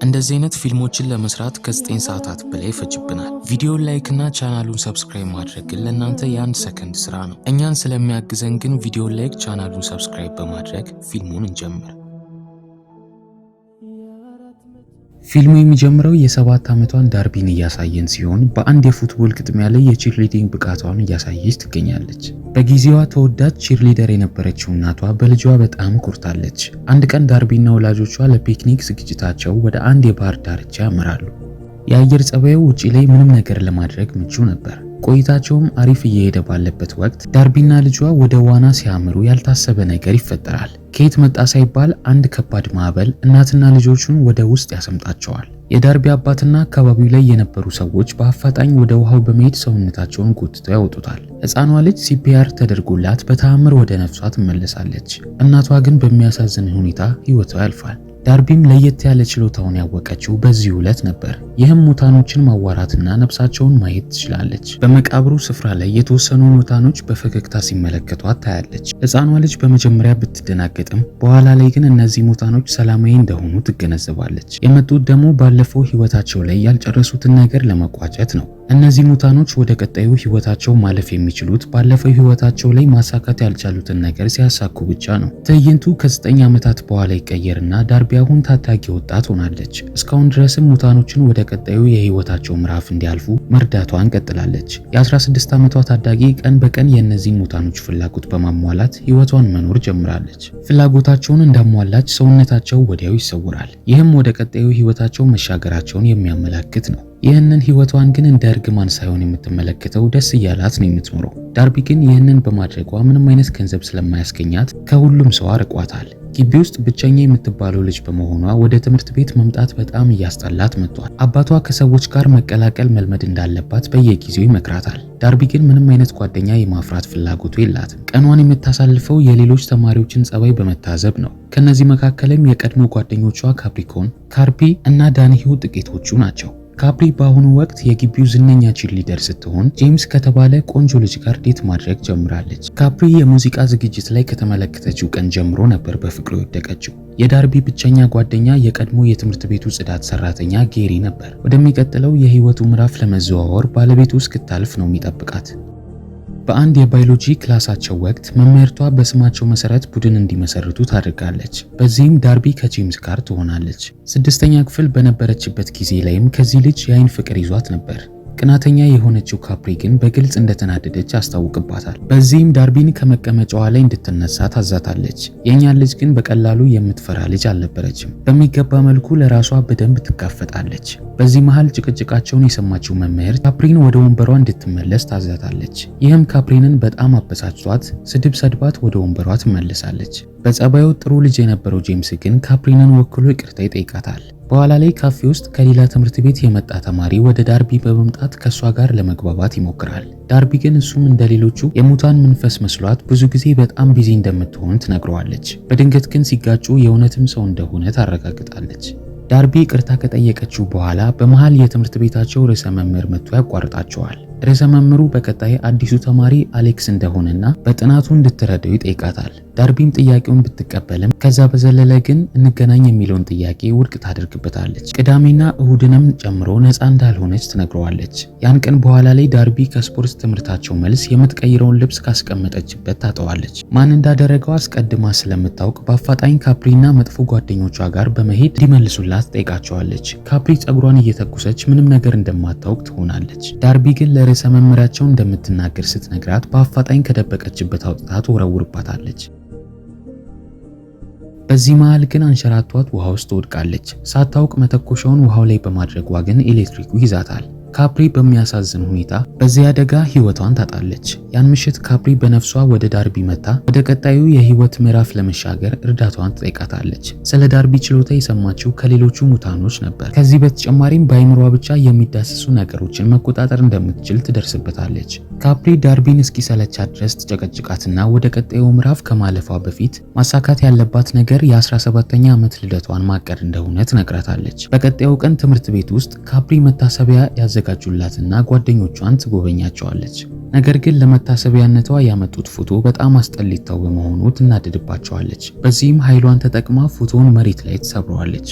እንደዚህ አይነት ፊልሞችን ለመስራት ከ9 ሰዓታት በላይ ይፈጅብናል። ቪዲዮን like እና ቻናሉን subscribe ማድረግ ግን ለእናንተ የ1 ሰከንድ ስራ ነው። እኛን ስለሚያግዘን ግን ቪዲዮን like፣ ቻናሉን subscribe በማድረግ ፊልሙን እንጀምር። ፊልሙ የሚጀምረው የ7 ዓመቷን ዳርቢን እያሳየን ሲሆን በአንድ የ football ግጥሚያ ላይ የ cheerleading ብቃቷን እያሳየች ትገኛለች። በጊዜዋ ተወዳጅ cheerleader የነበረችው እናቷ በልጇ በጣም ኮርታለች። አንድ ቀን ዳርቢና ወላጆቿ ለ picnic ዝግጅታቸው ወደ አንድ የባህር ዳርቻ ያመራሉ። የአየር ጸባዩ ውጪ ላይ ምንም ነገር ለማድረግ ምቹ ነበር። ቆይታቸውም አሪፍ እየሄደ ባለበት ወቅት ዳርቢና ልጇ ወደ ዋና ሲያመሩ ያልታሰበ ነገር ይፈጠራል። ከየት መጣ ሳይባል አንድ ከባድ ማዕበል እናትና ልጆቹን ወደ ውስጥ ያሰምጣቸዋል። የዳርቢ አባትና አካባቢው ላይ የነበሩ ሰዎች በአፋጣኝ ወደ ውሃው በመሄድ ሰውነታቸውን ጎትተው ያወጡታል። ሕፃኗ ልጅ CPR ተደርጎላት በተአምር ወደ ነፍሷ ትመለሳለች። እናቷ ግን በሚያሳዝን ሁኔታ ሕይወቷ ያልፋል። ዳርቢም ለየት ያለ ችሎታውን ያወቀችው በዚህ ዕለት ነበር። ይህም ሙታኖችን ማዋራትና ነፍሳቸውን ማየት ትችላለች። በመቃብሩ ስፍራ ላይ የተወሰኑ ሙታኖች በፈገግታ ሲመለከቷት ታያለች። ሕፃኗ ልጅ በመጀመሪያ ብትደናገጥም በኋላ ላይ ግን እነዚህ ሙታኖች ሰላማዊ እንደሆኑ ትገነዘባለች። የመጡት ደግሞ ባለፈው ሕይወታቸው ላይ ያልጨረሱትን ነገር ለመቋጨት ነው። እነዚህ ሙታኖች ወደ ቀጣዩ ህይወታቸው ማለፍ የሚችሉት ባለፈው ህይወታቸው ላይ ማሳካት ያልቻሉትን ነገር ሲያሳኩ ብቻ ነው። ትዕይንቱ ከ9 ዓመታት በኋላ ይቀየርና ዳርቢ አሁን ታዳጊ ወጣት ሆናለች። እስካሁን ድረስም ሙታኖችን ወደ ቀጣዩ የህይወታቸው ምዕራፍ እንዲያልፉ መርዳቷን ቀጥላለች። የ16 ዓመቷ ታዳጊ ቀን በቀን የእነዚህን ሙታኖች ፍላጎት በማሟላት ህይወቷን መኖር ጀምራለች። ፍላጎታቸውን እንዳሟላች ሰውነታቸው ወዲያው ይሰውራል። ይህም ወደ ቀጣዩ ህይወታቸው መሻገራቸውን የሚያመላክት ነው። ይህንን ህይወቷን ግን እንደ እርግማን ሳይሆን የምትመለከተው ደስ እያላት ነው የምትኖረው። ዳርቢ ግን ይህንን በማድረጓ ምንም አይነት ገንዘብ ስለማያስገኛት ከሁሉም ሰው አርቋታል። ግቢ ውስጥ ብቸኛ የምትባለው ልጅ በመሆኗ ወደ ትምህርት ቤት መምጣት በጣም እያስጠላት መጥቷል። አባቷ ከሰዎች ጋር መቀላቀል መልመድ እንዳለባት በየጊዜው ይመክራታል። ዳርቢ ግን ምንም አይነት ጓደኛ የማፍራት ፍላጎቱ የላትም። ቀኗን የምታሳልፈው የሌሎች ተማሪዎችን ጸባይ በመታዘብ ነው። ከነዚህ መካከልም የቀድሞ ጓደኞቿ ካፕሪኮን፣ ካርፒ እና ዳንሂው ጥቂቶቹ ናቸው። ካፕሪ በአሁኑ ወቅት የግቢው ዝነኛ cheerleader ስትሆን ጄምስ ከተባለ ቆንጆ ልጅ ጋር date ማድረግ ጀምራለች። ካፕሪ የሙዚቃ ዝግጅት ላይ ከተመለከተችው ቀን ጀምሮ ነበር በፍቅሩ የወደቀችው። የዳርቢ ብቸኛ ጓደኛ የቀድሞ የትምህርት ቤቱ ጽዳት ሰራተኛ ጌሪ ነበር። ወደሚቀጥለው የህይወቱ ምዕራፍ ለመዘዋወር ባለቤቱ እስክታልፍ ነው የሚጠብቃት። በአንድ የባዮሎጂ ክላሳቸው ወቅት መምህርቷ በስማቸው መሰረት ቡድን እንዲመሰርቱ ታደርጋለች። በዚህም ዳርቢ ከጄምስ ጋር ትሆናለች። ስድስተኛ ክፍል በነበረችበት ጊዜ ላይም ከዚህ ልጅ የአይን ፍቅር ይዟት ነበር። ቅናተኛ የሆነችው ካፕሪ ግን በግልጽ እንደተናደደች ያስታውቅባታል። በዚህም ዳርቢን ከመቀመጫዋ ላይ እንድትነሳ ታዛታለች። የእኛ ልጅ ግን በቀላሉ የምትፈራ ልጅ አልነበረችም። በሚገባ መልኩ ለራሷ በደንብ ትጋፈጣለች። በዚህ መሃል ጭቅጭቃቸውን የሰማችው መምህር ካፕሪን ወደ ወንበሯ እንድትመለስ ታዛታለች። ይህም ካፕሪንን በጣም አበሳጭቷት ስድብ ሰድባት ወደ ወንበሯ ትመለሳለች። በጸባዩ ጥሩ ልጅ የነበረው ጄምስ ግን ካፕሪንን ወክሎ ይቅርታ ይጠይቃታል። በኋላ ላይ ካፌ ውስጥ ከሌላ ትምህርት ቤት የመጣ ተማሪ ወደ ዳርቢ በመምጣት ከእሷ ጋር ለመግባባት ይሞክራል። ዳርቢ ግን እሱም እንደሌሎቹ የሙታን መንፈስ መስሏት ብዙ ጊዜ በጣም busy እንደምትሆን ትነግረዋለች። በድንገት ግን ሲጋጩ የእውነትም ሰው እንደሆነ ታረጋግጣለች። ዳርቢ ይቅርታ ከጠየቀችው በኋላ በመሃል የትምህርት ቤታቸው ርዕሰ መምህር መጥቶ ያቋርጣቸዋል። ርዕሰ መምህሩ በቀጣይ አዲሱ ተማሪ አሌክስ እንደሆነና በጥናቱ እንድትረዳው ይጠይቃታል። ዳርቢም ጥያቄውን ብትቀበልም ከዛ በዘለለ ግን እንገናኝ የሚለውን ጥያቄ ውድቅ ታደርግበታለች። ቅዳሜና እሁድንም ጨምሮ ነፃ እንዳልሆነች ትነግረዋለች። ያን ቀን በኋላ ላይ ዳርቢ ከስፖርት ትምህርታቸው መልስ የምትቀይረውን ልብስ ካስቀመጠችበት ታጠዋለች። ማን እንዳደረገው አስቀድማ ስለምታውቅ በአፋጣኝ ካፕሪና መጥፎ ጓደኞቿ ጋር በመሄድ እንዲመልሱላት ትጠይቃቸዋለች። ካፕሪ ጸጉሯን እየተኮሰች ምንም ነገር እንደማታውቅ ትሆናለች። ዳርቢ ግን ለርዕሰ መምህራቸው እንደምትናገር ስትነግራት በአፋጣኝ ከደበቀችበት አውጥታ ትወረውርባታለች። በዚህ መሃል ግን አንሸራቷት ውሃ ውስጥ ትወድቃለች። ሳታውቅ መተኮሻውን ውሃው ላይ በማድረጓ ግን ኤሌክትሪኩ ይዛታል። ካፕሪ በሚያሳዝን ሁኔታ በዚህ አደጋ ህይወቷን ታጣለች። ያን ምሽት ካፕሪ በነፍሷ ወደ ዳርቢ መጥታ ወደ ቀጣዩ የህይወት ምዕራፍ ለመሻገር እርዳታዋን ትጠይቃታለች። ስለ ዳርቢ ችሎታ የሰማችው ከሌሎቹ ሙታኖች ነበር። ከዚህ በተጨማሪም በአይምሯ ብቻ የሚዳስሱ ነገሮችን መቆጣጠር እንደምትችል ትደርስበታለች። ካፕሪ ዳርቢን እስኪሰለቻት ድረስ ትጨቀጭቃትና ወደ ቀጣዩ ምዕራፍ ከማለፏ በፊት ማሳካት ያለባት ነገር የ17ኛ ዓመት ልደቷን ማቀድ እንደሆነ ትነግራታለች። በቀጣዩ ቀን ትምህርት ቤት ውስጥ ካፕሪ መታሰቢያ ያዘጋጁላትና ጓደኞቿን ትጎበኛቸዋለች። ነገር ግን ለመታሰቢያነቷ ያመጡት ፎቶ በጣም አስጠሊታው በመሆኑ ትናደድባቸዋለች። በዚህም ኃይሏን ተጠቅማ ፎቶውን መሬት ላይ ትሰብረዋለች።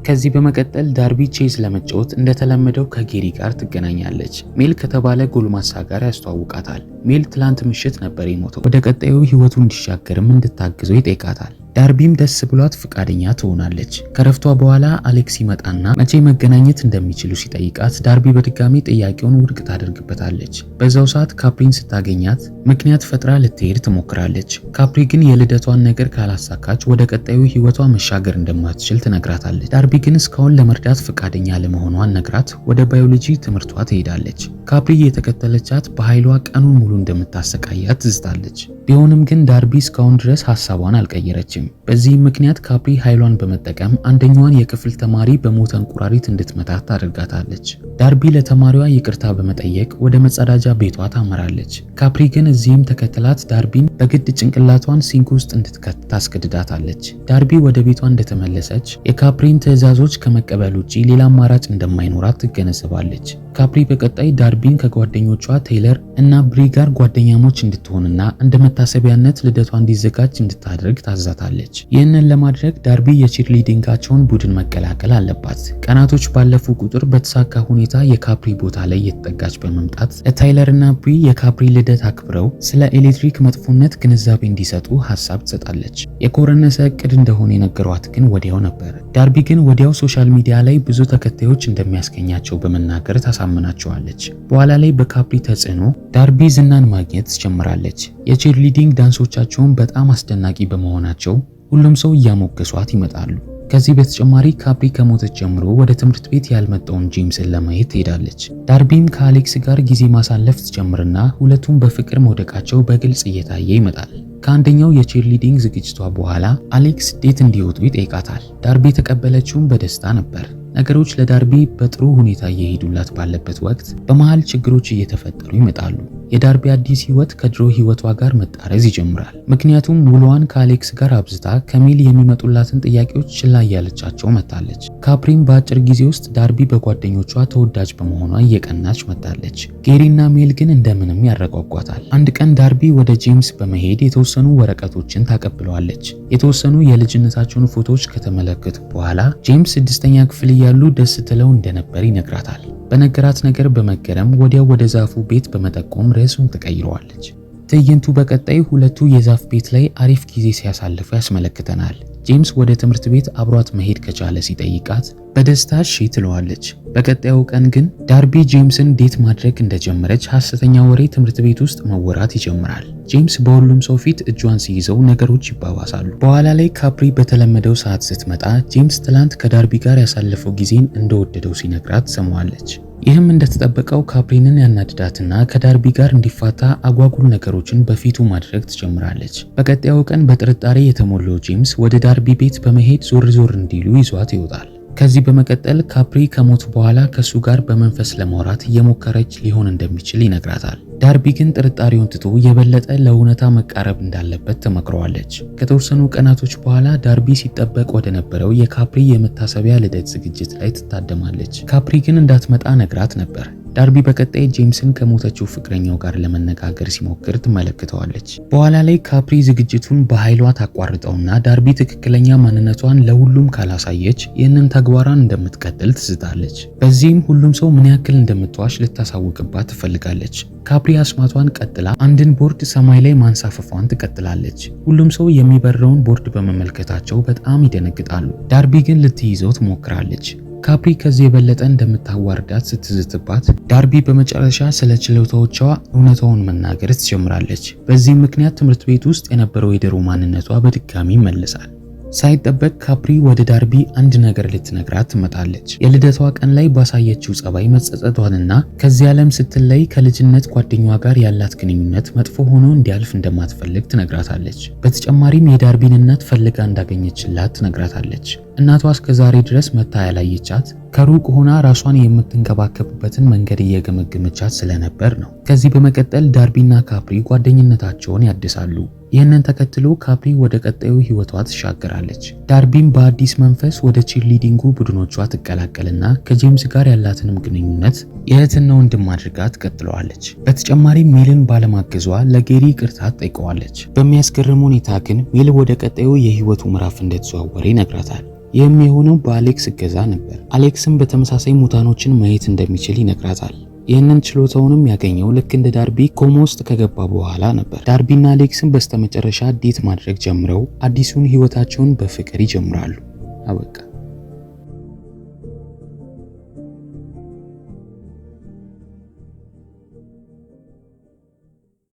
ከዚህ በመቀጠል ዳርቢ ቼዝ ለመጫወት እንደተለመደው ከጌሪ ጋር ትገናኛለች። ሜል ከተባለ ጎልማሳ ጋር ያስተዋውቃታል። ሜል ትላንት ምሽት ነበር የሞተው። ወደ ቀጣዩ ህይወቱ እንዲሻገርም እንድታግዘው ይጠይቃታል። ዳርቢም ደስ ብሏት ፍቃደኛ ትሆናለች። ከረፍቷ በኋላ አሌክስ ይመጣና መቼ መገናኘት እንደሚችሉ ሲጠይቃት ዳርቢ በድጋሚ ጥያቄውን ውድቅ ታደርግበታለች። በዛው ሰዓት ካፕሪን ስታገኛት ምክንያት ፈጥራ ልትሄድ ትሞክራለች። ካፕሪ ግን የልደቷን ነገር ካላሳካች ወደ ቀጣዩ ህይወቷ መሻገር እንደማትችል ትነግራታለች። ዳርቢ ግን እስካሁን ለመርዳት ፍቃደኛ አለመሆኗን ነግራት ወደ ባዮሎጂ ትምህርቷ ትሄዳለች። ካፕሪ እየተከተለቻት በኃይሏ ቀኑን ሙሉ እንደምታሰቃያት ትዝታለች። ቢሆንም ግን ዳርቢ እስካሁን ድረስ ሀሳቧን አልቀየረችም። በዚህም ምክንያት ካፕሪ ኃይሏን በመጠቀም አንደኛዋን የክፍል ተማሪ በሞተ እንቁራሪት እንድትመታት ታደርጋታለች። ዳርቢ ለተማሪዋ ይቅርታ በመጠየቅ ወደ መጸዳጃ ቤቷ ታመራለች። ካፕሪ ግን እዚህም ተከትላት ዳርቢን በግድ ጭንቅላቷን sink ውስጥ እንድትከት ታስገድዳታለች። ዳርቢ ወደ ቤቷ እንደተመለሰች የካፕሪን ትዕዛዞች ከመቀበል ውጪ ሌላ አማራጭ እንደማይኖራት ትገነዘባለች። ካፕሪ በቀጣይ ዳርቢን ከጓደኞቿ ቴይለር እና ብሪ ጋር ጓደኛሞች እንድትሆንና እንደ መታሰቢያነት ልደቷ እንዲዘጋጅ እንድታደርግ ታዛታለች። ይህንን ለማድረግ ዳርቢ የ cheerleading ኣቸውን ቡድን መቀላቀል አለባት። ቀናቶች ባለፉ ቁጥር በተሳካ ሁኔታ የካፕሪ ቦታ ላይ እየተጠጋች በመምጣት ለታይለር እና ብሪ የካፕሪ ልደት አክብረው ስለ ኤሌክትሪክ መጥፎነት ግንዛቤ እንዲሰጡ ሀሳብ ትሰጣለች። የኮረነሰ እቅድ እንደሆነ የነገሯት ግን ወዲያው ነበር። ዳርቢ ግን ወዲያው social media ላይ ብዙ ተከታዮች እንደሚያስገኛቸው በመናገር ታሳምናቸዋለች። በኋላ ላይ በካፕሪ ተጽዕኖ ዳርቢ ዝናን ማግኘት ትጀምራለች። የ cheerleading ዳንሶቻቸውን በጣም አስደናቂ በመሆናቸው ሁሉም ሰው እያሞገሷት ይመጣሉ። ከዚህ በተጨማሪ ካፕሪ ከሞተች ጀምሮ ወደ ትምህርት ቤት ያልመጣውን ጄምስን ለማየት ትሄዳለች። ዳርቢም ከአሌክስ ጋር ጊዜ ማሳለፍ ትጀምርና ሁለቱም በፍቅር መውደቃቸው በግልጽ እየታየ ይመጣል። ከአንደኛው የ cheerleading ዝግጅቷ በኋላ አሌክስ date እንዲወጡ ይጠይቃታል። ዳርቢ የተቀበለችውን በደስታ ነበር። ነገሮች ለዳርቢ በጥሩ ሁኔታ እየሄዱላት ባለበት ወቅት በመሃል ችግሮች እየተፈጠሩ ይመጣሉ። የዳርቢ አዲስ ህይወት ከድሮ ህይወቷ ጋር መጣረዝ ይጀምራል። ምክንያቱም ውሏን ከአሌክስ ጋር አብዝታ ከሜል የሚመጡላትን ጥያቄዎች ችላ እያለቻቸው መጥታለች። ካፕሪም በአጭር ጊዜ ውስጥ ዳርቢ በጓደኞቿ ተወዳጅ በመሆኗ እየቀናች መጥታለች። ጌሪና ሜል ግን እንደምንም ያረጋጓታል። አንድ ቀን ዳርቢ ወደ ጄምስ በመሄድ የተወሰኑ ወረቀቶችን ታቀብለዋለች። የተወሰኑ የልጅነታቸውን ፎቶዎች ከተመለከቱ በኋላ ጄምስ ስድስተኛ ክፍል እያሉ ደስ ትለው እንደነበር ይነግራታል። በነገራት ነገር በመገረም ወዲያው ወደ ዛፉ ቤት በመጠቆም ርዕሱን ትቀይረዋለች። ትዕይንቱ በቀጣይ ሁለቱ የዛፍ ቤት ላይ አሪፍ ጊዜ ሲያሳልፉ ያስመለክተናል። ጄምስ ወደ ትምህርት ቤት አብሯት መሄድ ከቻለ ሲጠይቃት በደስታ እሺ ትለዋለች። በቀጣዩ ቀን ግን ዳርቢ ጄምስን date ማድረግ እንደጀመረች ሐሰተኛ ወሬ ትምህርት ቤት ውስጥ መወራት ይጀምራል። ጄምስ በሁሉም ሰው ፊት እጇን ሲይዘው ነገሮች ይባባሳሉ። በኋላ ላይ ካፕሪ በተለመደው ሰዓት ስትመጣ ጄምስ ትላንት ከዳርቢ ጋር ያሳለፈው ጊዜን እንደወደደው ሲነግራት ትሰማዋለች። ይህም እንደተጠበቀው ካፕሪንን ያናድዳትና ከዳርቢ ጋር እንዲፋታ አጓጉል ነገሮችን በፊቱ ማድረግ ትጀምራለች። በቀጣዩ ቀን በጥርጣሬ የተሞላው ጄምስ ወደ ዳርቢ ቤት በመሄድ ዞር ዞር እንዲሉ ይዟት ይወጣል። ከዚህ በመቀጠል ካፕሪ ከሞት በኋላ ከሱ ጋር በመንፈስ ለማውራት እየሞከረች ሊሆን እንደሚችል ይነግራታል። ዳርቢ ግን ጥርጣሬውን ትቶ የበለጠ ለእውነታ መቃረብ እንዳለበት ትመክረዋለች። ከተወሰኑ ቀናቶች በኋላ ዳርቢ ሲጠበቅ ወደ ነበረው የካፕሪ የመታሰቢያ ልደት ዝግጅት ላይ ትታደማለች። ካፕሪ ግን እንዳትመጣ ነግራት ነበር። ዳርቢ በቀጣይ ጄምስን ከሞተችው ፍቅረኛው ጋር ለመነጋገር ሲሞክር ትመለከተዋለች። በኋላ ላይ ካፕሪ ዝግጅቱን በኃይሏ ታቋርጠውና ዳርቢ ትክክለኛ ማንነቷን ለሁሉም ካላሳየች ይህንን ተግባሯን እንደምትቀጥል ትዝታለች። በዚህም ሁሉም ሰው ምን ያክል እንደምትዋሽ ልታሳውቅባት ትፈልጋለች። ካፕሪ አስማቷን ቀጥላ አንድን ቦርድ ሰማይ ላይ ማንሳፈፏን ትቀጥላለች። ሁሉም ሰው የሚበረውን ቦርድ በመመልከታቸው በጣም ይደነግጣሉ። ዳርቢ ግን ልትይዘው ትሞክራለች። ካፕሪ ከዚህ የበለጠ እንደምታዋርዳት ስትዝትባት ዳርቢ በመጨረሻ ስለ ችሎታዎቿ እውነታውን መናገር ትጀምራለች። በዚህም ምክንያት ትምህርት ቤት ውስጥ የነበረው የድሮ ማንነቷ በድጋሚ ይመለሳል። ሳይጠበቅ ካፕሪ ወደ ዳርቢ አንድ ነገር ልትነግራት ትመጣለች። የልደቷ ቀን ላይ ባሳየችው ጸባይ መጸጸቷንና ከዚህ ዓለም ስትለይ ከልጅነት ጓደኛዋ ጋር ያላት ግንኙነት መጥፎ ሆኖ እንዲያልፍ እንደማትፈልግ ትነግራታለች። በተጨማሪም የዳርቢን እናት ፈልጋ እንዳገኘችላት ትነግራታለች። እናቷ እስከ ዛሬ ድረስ መታ ያላየቻት ከሩቅ ሆና ራሷን የምትንከባከብበትን መንገድ እየገመገመቻት ስለነበር ነው። ከዚህ በመቀጠል ዳርቢና ካፕሪ ጓደኝነታቸውን ያድሳሉ። ይህንን ተከትሎ ካፕሪ ወደ ቀጣዩ ህይወቷ ትሻገራለች። ዳርቢም በአዲስ መንፈስ ወደ cheerleading ኡ ቡድኖቿ ትቀላቀልና ከጄምስ ጋር ያላትንም ግንኙነት የእህትና ወንድም አድርጋ ትቀጥለዋለች። በተጨማሪም ሜልን ባለማገዟ ለጌሪ ይቅርታ ትጠይቀዋለች። በሚያስገርም ሁኔታ ግን ሜል ወደ ቀጣዩ የህይወቱ ምዕራፍ እንደተዘዋወረ ይነግራታል። ይህም የሆነው በአሌክስ እገዛ ነበር። አሌክስም በተመሳሳይ ሙታኖችን ማየት እንደሚችል ይነግራታል። ይህንን ችሎታውንም ያገኘው ልክ እንደ ዳርቢ ኮማ ውስጥ ከገባ በኋላ ነበር። ዳርቢና አሌክስም በስተመጨረሻ date ማድረግ ጀምረው አዲሱን ህይወታቸውን በፍቅር ይጀምራሉ። አበቃ።